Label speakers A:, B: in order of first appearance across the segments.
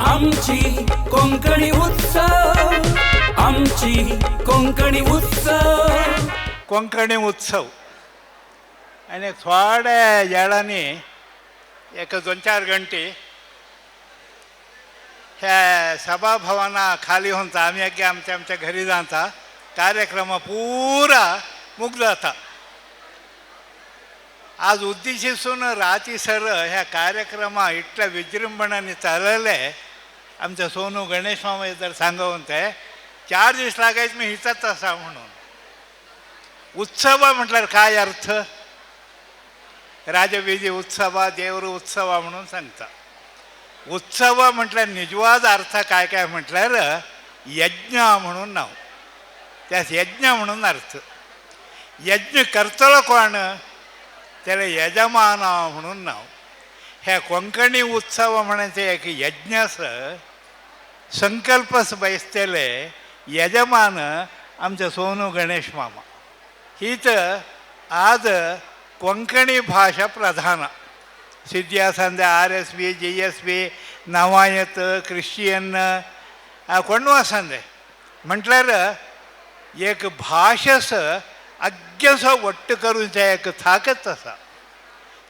A: आमची कोंकणी उत्सव, आमची कोंकणी उत्सव.
B: कोंकणी उत्सव आनी थोड्या वेळांनी एक दोन चार घंटे ह्या सभाभवना खाली होता, आमी अगे आमच्या आमच्या घरी जाता, कार्यक्रम पुरा मुग्ध जाता. आज उद्देशीसून राती सर ह्या कार्यक्रमा इतल्या विजृंभणाने चालले. आमच्या सोनू गणेश मामा जर सांगून ते 4 दीस लागायचे मी हिचाच असा म्हणून. उत्सव म्हटल्यार काय अर्थ? राजविधी उत्सव, देवर उत्सव म्हणून सांगता. उत्सव म्हटल्यार निजवाद अर्थ काय काय म्हटल्यार यज्ञ म्हणून नाव, त्यास यज्ञ म्हणून अर्थ. यज्ञ करतलो कोण? त्याला यजमान म्हणून नाव. ह्या कोंकणी उत्सव म्हणायचे एक यज्ञस संकल्पस बयसतले यजमान आमचे सोनू गणेश मामा. हीच आज कोंकणी भाषा प्रधान Siddhi आसंदे, RSV, GSV, Navayat, Christian कोण आसंदे म्हटल्यार एक भाशस अग्यसो ಒಟ್ಟು करूंचे एक ताकत आसा.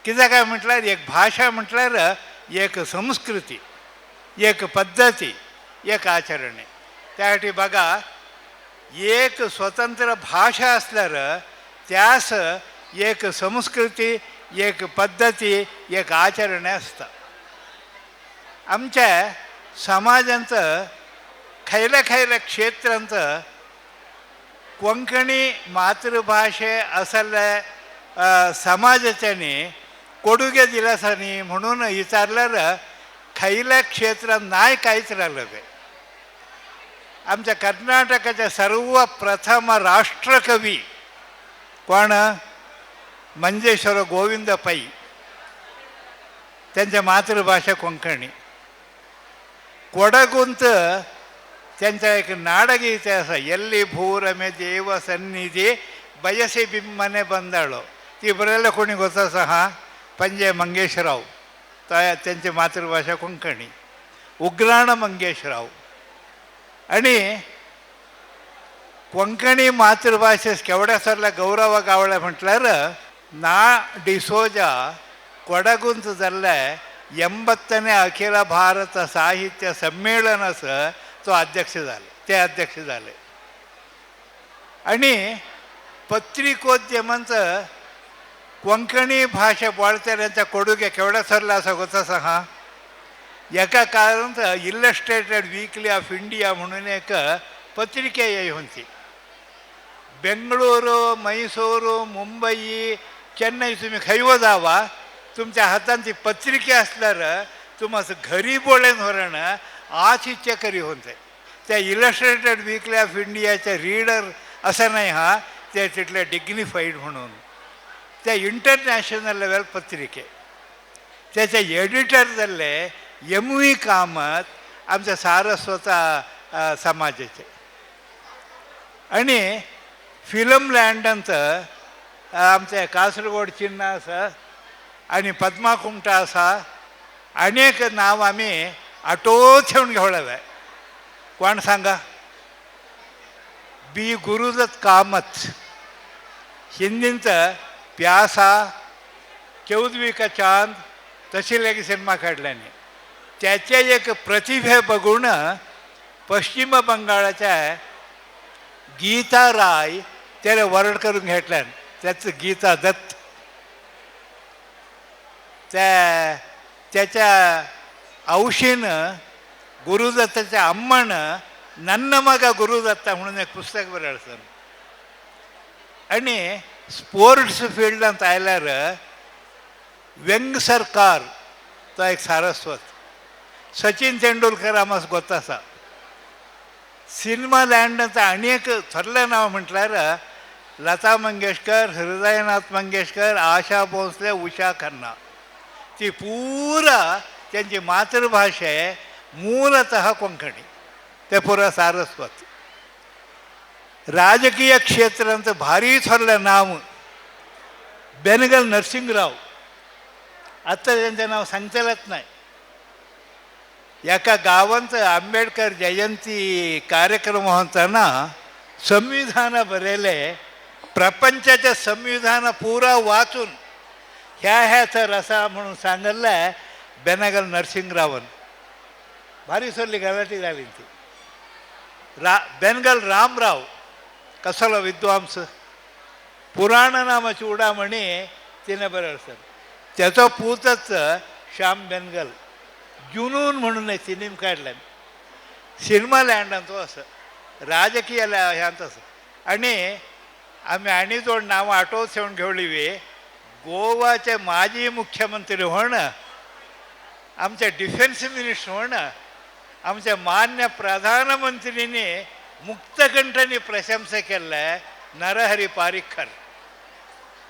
B: कित्याक काय म्हटल्यार एक भाशा म्हटल्यार एक संस्कृती, एक पद्दती, एक आचरणे. त्यासाठी बघा, एक स्वतंत्र भाषा असल्यार त्यास एक संस्कृती, एक पद्दती, एक आचरणे आसता. आमच्या समाजांत खयल्या खयल्या क्षेत्रांत कोंकणी मातृभाषे असल्या समाजाच्यानी कोडुगे दिलासांनी म्हणून विचारल्यार खयल्या क्षेत्रात नाही काहीच राहिलं ते. आमच्या कर्नाटकाचे सर्वप्रथम राष्ट्रकवी कोण? मंजेश्वर गोविंद पै. त्यांच्या मातृभाषा कोंकणी. कोडगुंत त्यांचा एक नाडगीते आसा, एल्ली भूरमे देव सन्निधि बयसे बिम्मने ಬಂದಳು. ती बरयल्लें कोणी गोत आसा? हा, पंजे मंगेशराव, त्यांची मातृभाषा कोंकणी. उग्राण मंगेशराव. आणि कोंकणी मातृभाषेस केवढ्या सरल्या गौरव गावल्या म्हटल्यार ना डिसोजा कोडगुंत जाल्ले 80ನೇ अखिल भारत साहित्य संमेलनास तो अध्यक्ष झाले, ते अध्यक्ष झाले. आणि पत्रिकोद्यमांचं कोंकणी भाषा बोलतेल्यांच्या कोडुगे केवढ्या सरला असा गोत आसा. हा, एका काळांत इलस्ट्रेटेड वीकली ऑफ इंडिया म्हणून एक पत्रिके येई होती. बेंगळुरू, मैसूरू, मुंबई, चेन्नई तुम्ही खैव जावा, तुमच्या हातांत ती पत्रिके असल्यार तुम्हाला घरी बोळेन व्हरण आज इच्छा करी होते. त्या इलस्ट्रेटेड वीकली ऑफ इंडियाचे रीडर असं नाही, हा, ते तिथले डिग्निफाईड म्हणून त्या इंटरनॅशनल लेवल पत्रिके त्याचे एडिटर जाल्ले एम व्ही कामत, आमच्या सारस्वता समाजाचे. आणि फिलम लँडांत आमच्या कासरगोड चिन्ह आसा आणि पद्मा कुमटा आसा. अनेक नाव आमी आटो ठेवून घेवळावे. कोण सांगा? बी गुरुदत्त कामत. हिंदींत प्यासा, चौदवी का चांद तशी लेगीत सिनेमा काडल्यानी. त्याचे एक प्रतिभे बघून पश्चिम बंगाळाच्या गीता राय त्याला वरड करून घेतल्यान, त्याचं गीता दत्त. त्या त्याच्या औशीनं, गुरुदत्ताच्या अम्मानं नन्न मग गुरुदत्ता म्हणून एक पुस्तक बरयलं. आणि स्पोर्ट्स फील्डांत आयल्यार व्यंग सरकार तो एक सारस्वत. सचिन तेंडुलकर आमकां गोत आसा. सिनेमा लँडांत अनेक थोरलें नांव म्हटल्यार लता मंगेशकर, हृदयनाथ मंगेशकर, आशा भोसले, उषा खन्ना. ती पुरा त्यांची मातृभाषा आहे मूलतः कोंकणी. ते पुरा सारस्वत. राजकीय क्षेत्रांत भारी थोरलें नाव बेनगल नरसिंगराव. आत्ता त्यांचं नाव सांगतलेच नाही. एका गांवांत आंबेडकर जयंती कार्यक्रम होताना संविधान बरयलें, प्रपंचाचें संविधान पुरा वाचून ह्या ह्या तर असा म्हणून सांगल्लें बेनागल नरसिंगरावन. भारी सोडली गलाटी जाली ती. बेनगल रामराव कसलो विद्वांस, पुराणनाम चूडामणी तिने बरयलें सर. त्याचो पूतच श्याम बेनगल जुनून म्हणून एक सिनेमा काडल्यान, सिनेमा लँडान तो आसा, राजकीय ह्यांत आसा. आनी आमी आनी दोन नांवां आटोव सेवन घेवली, गोवाचे माजी मुख्यमंत्री म्हण, आमचे डिफेन्स मिनिस्टर म्हण, आमचे मान्य प्रधानमंत्रींनी मुक्तकंठांनी प्रशंसा केल्ले नरहरी पारिखर.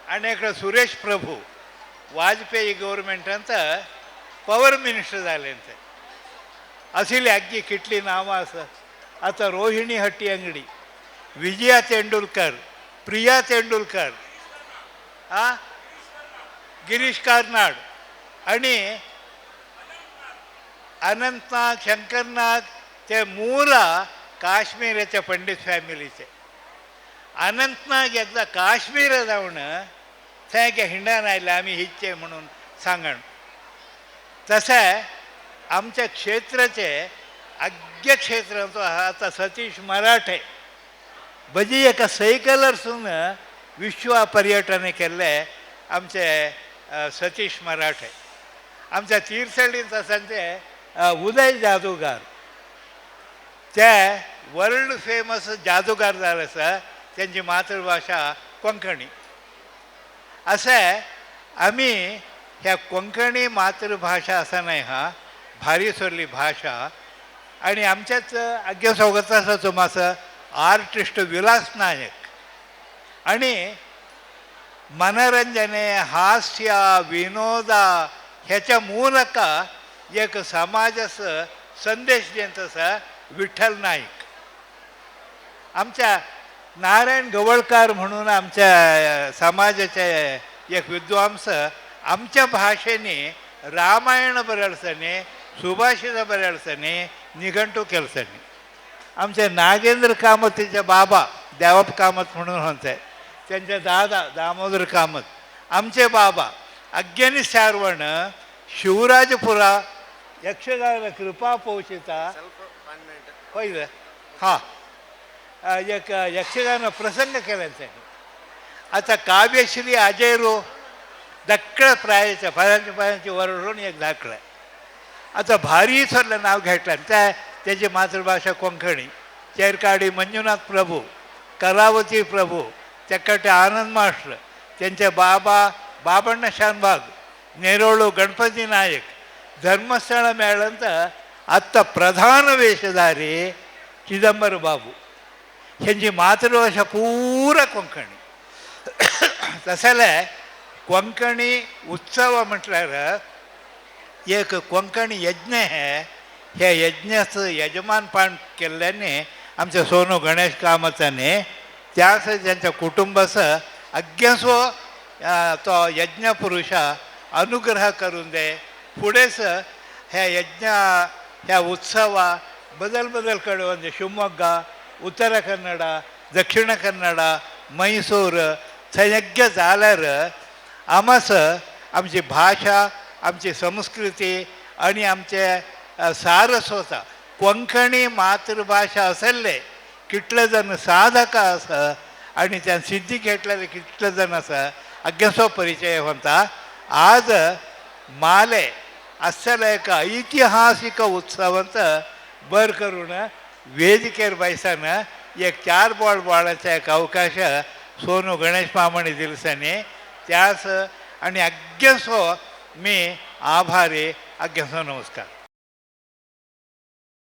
B: आनी एकलो सुरेश प्रभू वाजपेयी गव्हर्मेंटांत पवर मिनिस्टर जाले ते. असली अग्गी कितली नांवां आसा. आतां रोहिणी हट्टी अंगडी, विजया तेंडुलकर, प्रिया तेंडुलकर, आ गिरीश कार्नाड आनी अनंतनाग, शंकरनाग, ते मूळ काश्मीराच्या पंडित फॅमिलीचे. अनंतनाग एकदा काश्मीर जावन थंय हिंडान आयले आमी हिच्चे म्हणून सांगण. तशें आमच्या क्षेत्राचे अग्य क्षेत्रांचो आतां सतीश मराठे बजी एका सैकलरसून विश्व पर्यटन केल्ले आमचे सतीश मराठे. आमच्या तीर्थळींत आसा उदय जादूगार, ते वर्ल्ड फेमस जादूगार जाले आसा, तेंची मातृभाशा कोंकणी. अशें आमी ह्या कोंकणी मातृभाशा आसा न्हय हा भारी सोडली भाशा. आनी आमच्याच आग्गे सोगत आसा तुमास आर्टिस्ट विलास नायक आनी मनोरंजने हास्य विनोद ह्याच्या ಮೂಲಕ एक समाजास संदेश दित आसा विठ्ठल नाईक. आमच्या नारायण गवळकार म्हणून आमच्या समाजाचे एक विद्वांस आमच्या भाशेने रामायण बरयल्सनी, सुभाषित बरयल्सनी, निघंटू केलसनी. आमचे नागेंद्र कामतीचे बाबा देवप कामत म्हणून होते, त्यांचे दादा दामोदर कामत, आमचे बाबा अज्ञानी सारवण शिवराजपुरा यक्षगान कृपा पोषिता होय हां एक यक्षगान प्रसंग केला त्यांनी. आता काव्यश्री अजय रो धाकळ प्रायाच्या फारांच्या पायांची वरडून एक धाकळं आता भारी थोरलं नाव घेतलं. त्या त्याची मातृभाषा कोंकणी. चेरकाडी मंजुनाथ प्रभू, कलावती प्रभू, तेकटे आनंद मास्टर, त्यांचे बाबा बाबण्ण शानभाग, नेरोळू गणपती नायक, धर्मस्थळ मेळंत आत्ता प्रधान वेशधारी चिदंबर बाबू, ह्यांची मातृभाषा पुरा कोंकणी. तसले कोंकणी उत्सव म्हटल्यार एक कोंकणी यज्ञ हे, ह्या यज्ञाचं यजमानपण केल्ल्याने आमच्या सोनू गणेश कामताने त्यास त्यांच्या कुटुंबाचं अज्ञासो तो यज्ञपुरुषा अनुग्रह करून दे. फुडेंच ह्या यज्ञ ह्या उत्सवा बदल बदल कडे म्हणजे शिवमोग्गा, उत्तर कन्नड, दक्षिण कन्नड, मैसूर थंय यज्ञ जाल्यार आमास आमची भाशा, आमची संस्कृती आनी आमचे सारस्वता कोंकणी मातृभाशा आसले कितले जण साधक आसा आनी त्या सिद्धी घेतलेले कितले जण आसा अज्ञासो परिचय होता. आज माले असले एक ऐतिहासिक उत्सवांत बर करून वेदिकेर बैसान एक चार बॉल बॉलाचा एक अवकाश सोनू गणेश मामाने दिलसाने त्यास आणि अज्ञासो मी आभारी. अज्ञासो नमस्कार.